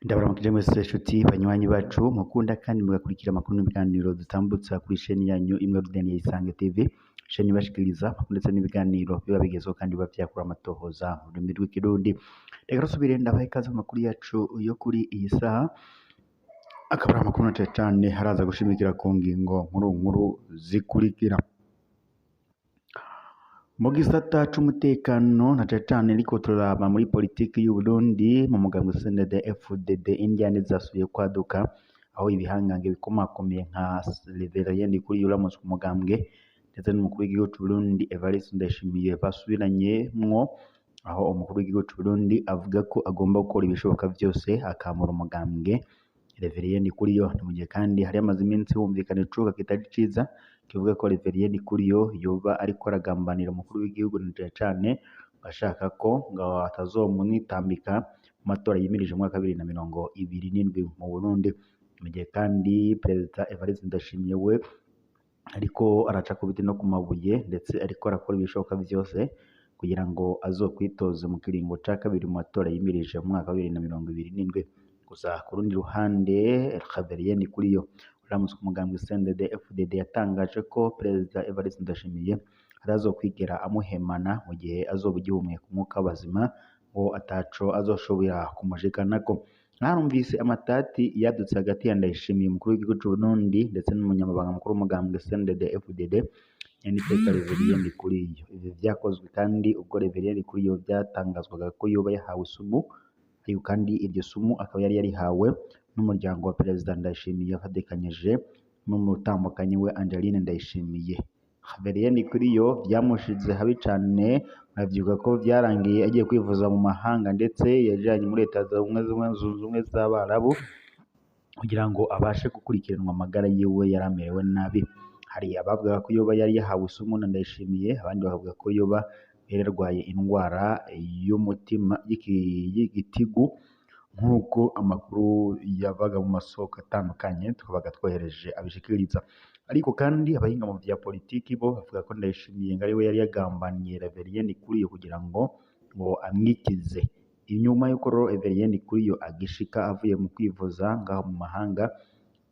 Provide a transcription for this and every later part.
Ndabaramukije mwese nshuti banywanyi bacu mukunda kandi mugakurikira amakuru n'ibiganiro dutambutsa kuri sheni yanyu imwe rudeni ya Isange TV, sheni ibashikiriza amakuru ndetse n'ibiganiro biba bigezweho kandi biba vyakura amatohoza mu rurimi rw'ikirundi. Reka rusubire ndabaha ikaze mu makuru yacu yo kuri iyi saha, akaba ari amakuru na cane cane haraza gushimikira ku ngingo nkuru nkuru zikurikira. Mu gisata c'umutekano na cane cane ariko turaraba muri politiki y'Uburundi mu mugambwe CNDD FDD indyane zasubiye kwaduka aho ibihangange bikomakomeye nka Reverien Ndikuriyo uramutswa umugambwe ndetse n'umukuru w'igihugu c'Uburundi Evariste Ndayishimiye basubiranyemwo, aho umukuru w'igihugu c'Uburundi avuga ko agomba gukora ibishoboka vyose akamura umugambwe Reverien Ndikuriyo. Ni mu gihe kandi hari hamaze iminsi humvikana icuka kitari ciza kivuga ko Reverien Ndikuriyo yoba ariko aragambanira umukuru w'igihugu na cane cane ashaka ko ngo atazomwitambika mu matora yimirije mu mwaka wa 2027 mu Burundi. Mu gihe kandi Perezida Evariste Ndayishimiye we ariko araca ku biti no ku mabuye ndetse ariko arakora ibishoboka vyose kugira ngo azokwitoze mu kiringo ca kabiri mu matora yimirije mu mwaka wa 2027. Gusa ku rundi ruhande Reverien Ndikuriyo uramutswa umugambwe CNDD FDD yatangaje ko Perezida Evariste Ndayishimiye atazokwigera amuhemana mu gihe azoba agihumeka umwuka w'abazima ngo ataco azoshobora kumushikanako. Mwarumvise amatati yadutse hagati ya Ndayishimiye umukuru w'igihugu c'Uburundi ndetse n'umunyamabanga mukuru w'umugambwe CNDD FDD Nyeniteka Reverien Ndikuriyo. Ivyo vyakozwe kandi ubwo Reverien Ndikuriyo vyatangazwaga ko yoba yahawe isumu, ariko kandi iryo sumu akaba yari yarihawe n'umuryango wa Perezida Ndayishimiye afatikanyije n'umutambukanyi we Angeline Ndayishimiye. Reverien Ndikuriyo vyamushize habi cane, muravyibuka ko vyarangiye agiye kwivuza mu mahanga ndetse yajanye muri Leta zunze ubumwe z'Abarabu kugira ngo abashe gukurikiranwa amagara yiwe yari amerewe nabi. Hari abavugaga ko yoba yari yahawe isumu na Ndayishimiye, abandi bakavuga ko yoba yari yarwaye indwara y'umutima y'igitigu nk'uko amakuru yavaga mu masoko atandukanye twabaga twohereje abishikiriza. Ariko kandi abahinga mu vya politiki bo bavuga ko Ndayishimiye ngo ariwe yari yagambaniye Reverien Ndikuriyo kugira ngo amwikize. Inyuma y'uko rero Reverien Ndikuriyo agishika avuye mu kwivuza ngaho mu mahanga,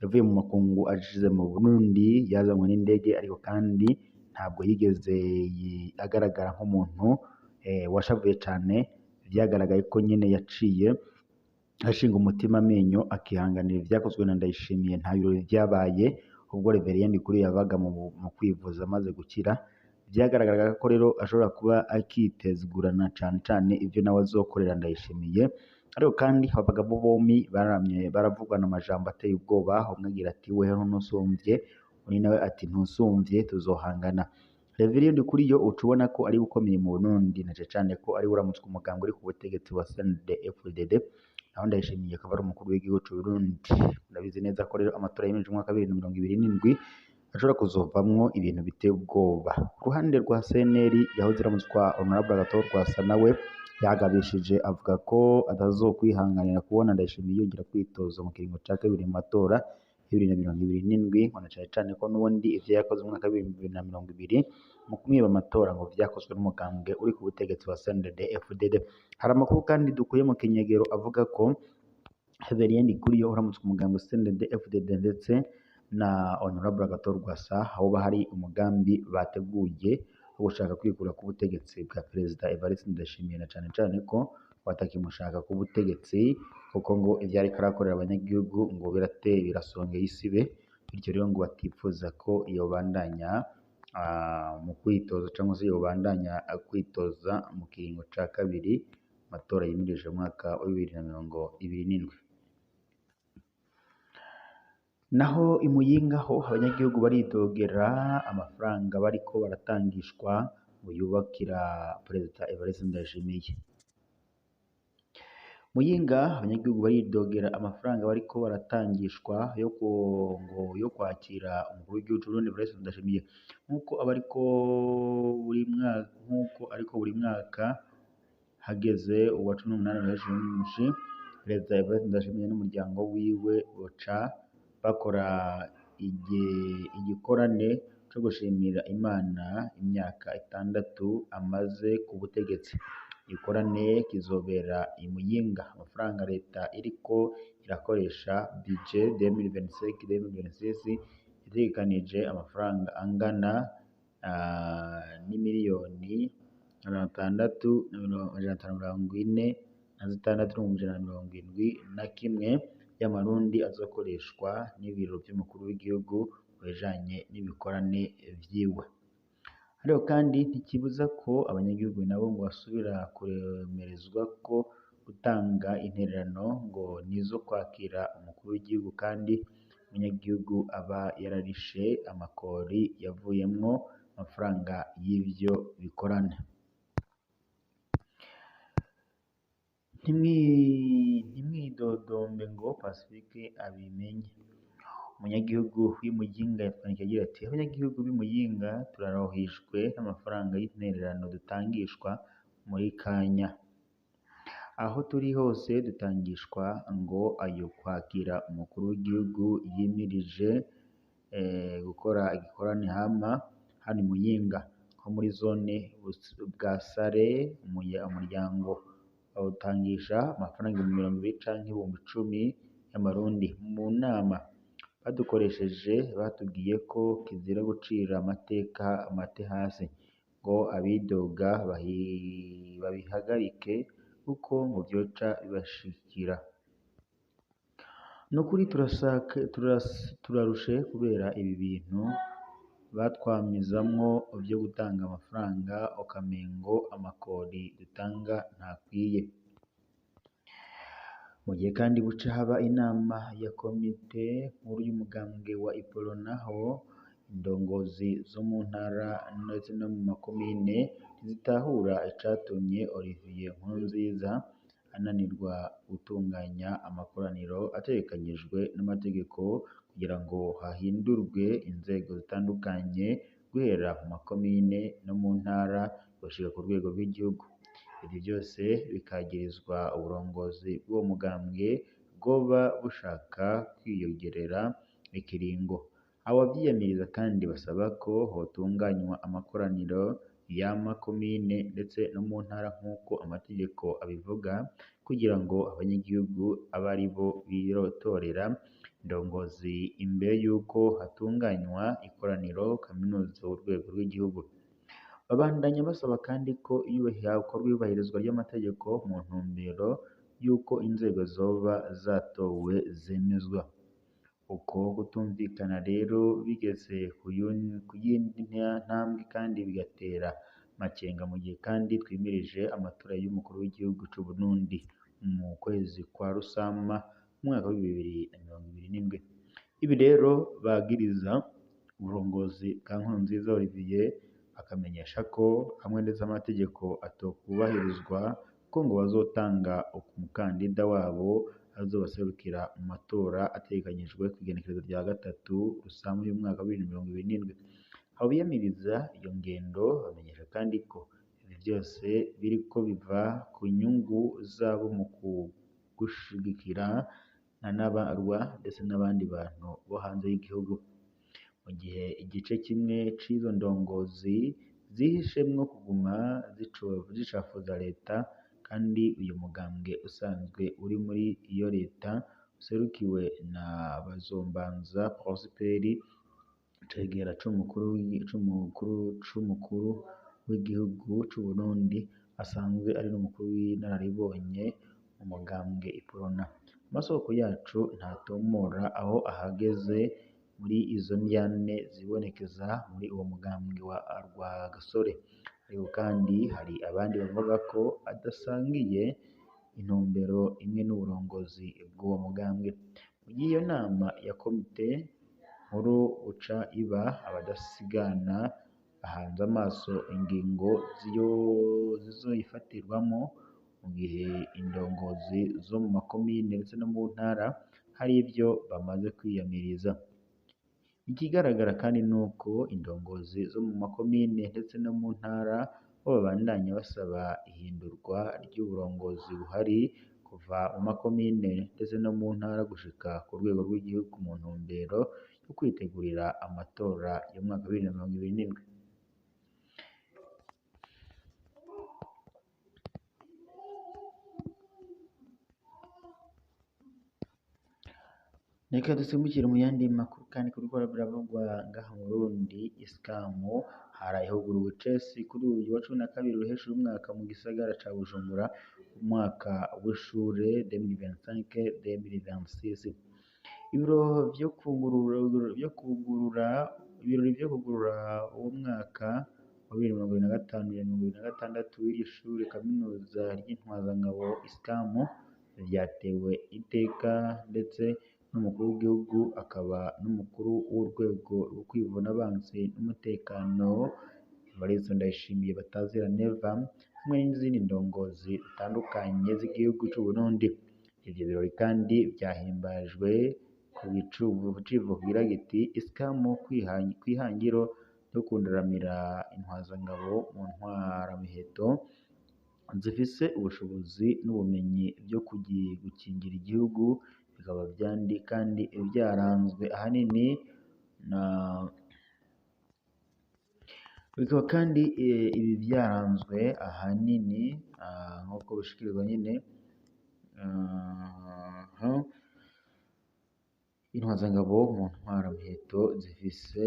yavuye mu makungu ashize mu Burundi yazanywe n'indege, ariko kandi ntabwo yigeze agaragara nk'umuntu washavuye cane, vyagaragaye ko nyene yaciye ashinga umutima amenyo akihanganira ivyakozwe na Ndayishimiye. Nta birori vyabaye ubwo Reverien Ndikuriyo yavaga mu kwivuza amaze gukira, vyagaragaraga ko rero ashobora kuba akitezgurana cane cane ivyo nawe azokorera Ndayishimiye. Ariko kandi abagabo bompi baramye baravugana amajambo ateye ubwoba, umwe agira ati weho ntusumvye, undi nawe ati ntusumvye tuzohangana. Reverien Ndikuriyo uca ubona ko ari we ukomeye mu Burundi na cane cane ko ari we uramutswa umugambwe uri ku butegetsi wa CNDD FDD, naho Ndayishimiye akaba ari umukuru w'igihugu c'Uburundi. Murabizi neza ko rero amatora yimirije umwaka wa 2027 ashobora kuzovamwo ibintu biteye ubwoba. Ku ruhande rwa CNL yahoze iramutswa Honorable Agathon Rwasa nawe yagabishije avuga ko atazokwihanganira kubona Ndayishimiye yongera kwitoza mu kiringo ca kabiri mu matora ya 2027, ngo na cane cane ko n'ubundi ivyo yakoze mu mwaka wa 2020 mu kumwiba amatora ngo vyakozwe n'umugambwe uri ku butegetsi wa CNDD FDD. Hari amakuru kandi dukuye mu kinyegero avuga ko Reverien Ndikuriyo uramutswa umugambwe CNDD FDD ndetse na Honorable Agathon Rwasa hoba hari umugambi bateguye wo gushaka kwikura ku butegetsi bwa Perezida Evariste Ndayishimiye, na cane cane ko batakimushaka ku butegetsi kuko ngo ivyo ariko arakorera abanyagihugu ngo birateye birasongeye isibe, bityo rero ngo batifuza ko yobandanya mu kwitoza cyangwa se yobandanya kwitoza mu kiringo ca kabiri matora yimirije mu mwaka wa 2027. Naho i Muyinga ho abanyagihugu baridogera amafaranga bariko baratangishwa ngo yubakira Perezida Evariste Ndayishimiye. Muyinga abanyagihugu baridogera amafaranga bariko baratangishwa yo ngo yo kwakira umukuru w'igihugu c'Uburundi Evariste Ndayishimiye, nkuko abariko buri mwaka nkuko ariko buri mwaka hageze uwa 18 Ruheshi Perezida Evariste Ndayishimiye n'umuryango wiwe boca bakora igikorane co gushimira Imana imyaka 6 amaze ku butegetsi. Igikorane kizobera i Muyinga. Amafaranga leta iriko irakoresha budget 2025-2026 itegekanije amafaranga angana n'imiliyoni 656,171 y'amarundi azokoreshwa n'ibiro vy'umukuru w'igihugu mu bijanye n'ibikorane vyiwe. Ariko kandi ntikibuza ko abanyagihugu nabo ngo basubira kuremerezwa ko gutanga intererano ngo nizo kwakira umukuru w'igihugu, kandi umunyagihugu aba yararishe amakori yavuyemwo amafaranga y'ivyo bikorane. Ntimwidodombe ngo Pacifique abimenye. Umunyagihugu w'i Muyinga yatwandikiye agira ati: abanyagihugu b'i Muyinga turarohishwe n'amafaranga y'intererano dutangishwa muri kanya. Aho turi hose dutangishwa ngo ayo kwakira umukuru w'igihugu yimirije gukora igikorane hama hano i Muyinga, nko muri zone bwa Sare, umuryango bawutangisha amafaranga 20,000 canke 10,000 y'amarundi. Mu nama badukoresheje batubwiye ko kizira gucira amateka amate hasi, ngo abidoga babihagarike kuko ngo vyoca bibashikira. Nukuri turarushe kubera ibi bintu batwamizamwo vyo gutanga amafaranga ukamengo amakori dutanga ntakwiye. Mu gihe kandi buca haba inama ya komite nkuru y'umugambwe wa Iporo, naho indongozi zo mu ntara ndetse no mu makomine ntizitahura icatumye Olivier Nkurunziza ananirwa gutunganya amakoraniro ategekanyijwe n'amategeko kugira ngo hahindurwe inzego zitandukanye guhera mu makomine no mu ntara gushika ku rwego rw'igihugu. Ivyo vyose bikagirizwa uburongozi bw'uwo mugambwe bwoba bushaka kwiyongerera ikiringo. Abavyiyamiriza kandi basaba ko hotunganywa amakoraniro y'amakomine ndetse no mu ntara nk'uko amategeko abivuga, kugira ngo abanyagihugu abe aribo bitorera indongozi imbere y'uko hatunganywa ikoraniro kaminuza w'urwego rw'igihugu. Babandanya basaba kandi ko hakorwa iyubahirizwa ry'amategeko mu ntumbero y'uko inzego zoba zatowe zemezwa. Uko kutumvikana rero bigeze ku yindi ntambwe kandi bigatera amakenga mu gihe kandi twimirije amatora y'umukuru w'igihugu c'u Burundi mu kwezi kwa Rusama mu mwaka wa 2027. Ibi rero bagiriza uburongozi bwa Nkurunziza Olivier, akamenyesha ko hamwe ndetse amategeko atokubahirizwa ko ngo bazotanga umukandida wabo azobaserukira mu matora ategekanyijwe kw'igenekerezo rya 3 Rusama y'umwaka wa 2027. Abo biyamiriza iyo ngendo bamenyesha kandi ko ibi vyose biriko biva ku nyungu zabo mu gushigikira Ntanabarwa ndetse n'abandi bantu bo hanze y'igihugu. Mu gihe igice kimwe c'izo ndongozi zihishemwo kuguma zicafuza leta, kandi uyu mugambwe usanzwe uri muri iyo leta userukiwe na Bazombanza Prosper, icegera c'umukuru w'igihugu c'Uburundi, asanzwe ari n'umukuru w'inararibonye mu mugambwe Iprona. Amasoko yacu ntatomora aho ahagaze muri izo ndyane zibonekeza muri uwo mugambwe wa Rwagasore. Ariko kandi hari abandi bavuga ko adasangiye intumbero imwe n'uburongozi bw'uwo mugambwe. Mu gihe iyo nama ya komite nkuru buca iba, abadasigana bahanze amaso ingingo zizoyifatirwamwo, mu gihe indongozi zo mu makomine ndetse no mu ntara hari ivyo bamaze kwiyamiriza. Ikigaragara kandi nuko indongozi zo mu makomine ndetse no mu ntara bo babandanya basaba ihindurwa ry'uburongozi buhari kuva mu makomine ndetse no mu ntara gushika ku rwego rw'igihugu mu ntumbero yo yo kwitegurira amatora y'umwaka wa 2027. Reka dusimbukire mu yandi makuru kandi kuriko biravugwa ngaha mu Burundi. Isikamu haraye huguruwe icesi kuri uyu wa 12 ruhesha umwaka mu gisagara ca Bujumbura, umwaka w'ishure 2025-2026. Ibiro vyo kugurura ibirori vyo kugurura uwo mwaka wa 2025-2026 w'iri shure kaminuza ry'intwazangabo Isikamu vyatewe iteka ndetse n'umukuru w'igihugu akaba n'umukuru w'urwego rwo kwivuna abansi n'umutekano Evariste Ndayishimiye Batazira Neva, hamwe n'izindi ndongozi zitandukanye z'igihugu c'u Burundi. Ivyo birori kandi vyahimbajwe ku civugo kigira giti "Isikamu kw'ihangiro ryo kunduramira intwazangabo mu ntwaramiheto zifise ubushobozi n'ubumenyi vyo gukingira igihugu", bikaba kandi vyaranzwe ahanini na bikaba kandi ibi vyaranzwe ahanini nk'uko bishikirizwa nyene intwazangabo mu ntwaramiheto zifise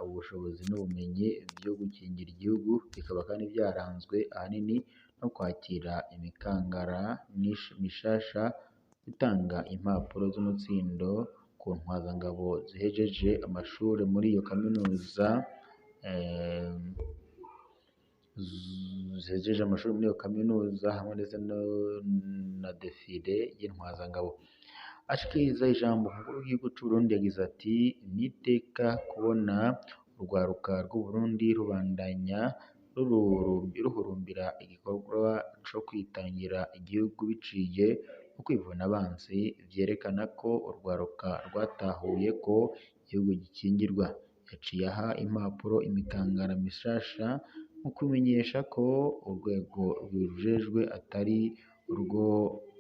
ubushobozi n'ubumenyi vyo gukingira igihugu, bikaba kandi vyaranzwe ahanini no kwakira imikangara mishasha, gutanga impapuro z'umutsindo ku ntwazangabo zihejeje amashure muri iyo kaminuza, zihejeje amashuri muri iyo kaminuza, hamwe ndetse na defile y'intwazangabo. Ashikiriza ijambo umukuru w'igihugu c'u Burundi yagize ati "N'iteka kubona urwaruka rw'Uburundi rubandanya ruhurumbira igikorwa co kwitangira igihugu biciye mu kwivuna abansi, vyerekana ko urwaruka rwatahuye ko igihugu gikingirwa". Yaciye aha impapuro imikangara mishasha mu kumenyesha ko urwego rubijejwe atari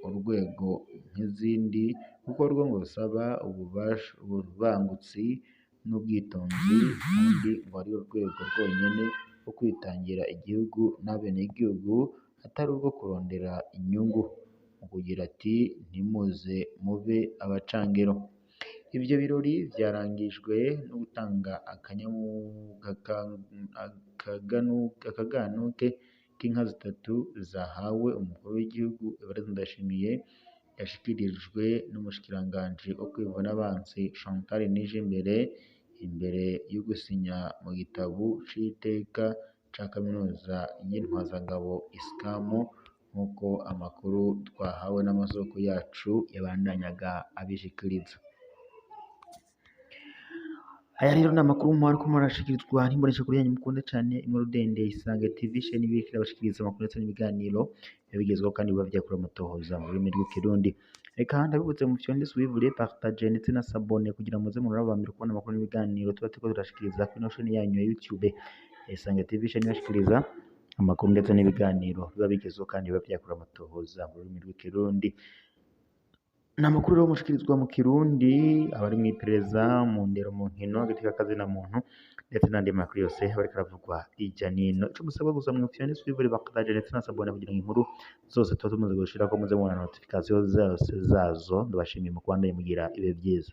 urwego nk'izindi, kuko rwo ngo rusaba ububangutsi n'ubwitonzi, kandi ngo ari urwego rwonyene rwo kwitangira igihugu n'abenegihugu, atari urwo kurondera inyungu. Mu kugira ati "Ntimuze mube abacangero". Ivyo birori vyarangijwe no gutanga akaganuke k'inka zitatu zahawe umukuru w'igihugu Evariste Ndayishimiye, yashikirijwe n'umushikiranganji wo kwivuna abansi Chantal Nijimbere, imbere yo gusinya mu gitabo c'iteka ca kaminuza y'intwazangabo Isikamu, nk'uko amakuru twahawe n'amasoko yacu yabandanyaga abishikiriza. Aya rero ni amakuru mwariko murashikirizwa n'imboneshakure yanyu mukunda cane imwe rudende Isange TV sheni ibiriko irabashikiriza amakuru ndetse n'ibiganiro biba bigezweho kandi biba vyakorewe amatohoza mu rurimi rw'ikirundi. Reka ndabibutse mufyonde suivre, partage ndetse na s'abonner kugira muze murabambira kubona amakuru n'ibiganiro tuba turiko turashikiriza kuri ino sheni yanyu ya YouTube Isange TV sheni ibashikiriza amakuru ndetse n'ibiganiro biba bigezweho kandi biba vyakorewe amatohoza mu rurimi rw'ikirundi. Ni amakuru rero mushikirizwa mu Kirundi, abari mw'iperereza, mu ndero, mu nkino, hagati y'akazina muntu ndetse n'andi makuru yose aba ariko aravugwa hirya n'ino. Ico musabwa gusa mwufyonde suivre, partage ndetse na s'abonner kugira ngo inkuru zose tuba tumaze gushirako muze mubona notification zose zazo. Ndabashimiye mu kubandanya mugira ibihe vyiza.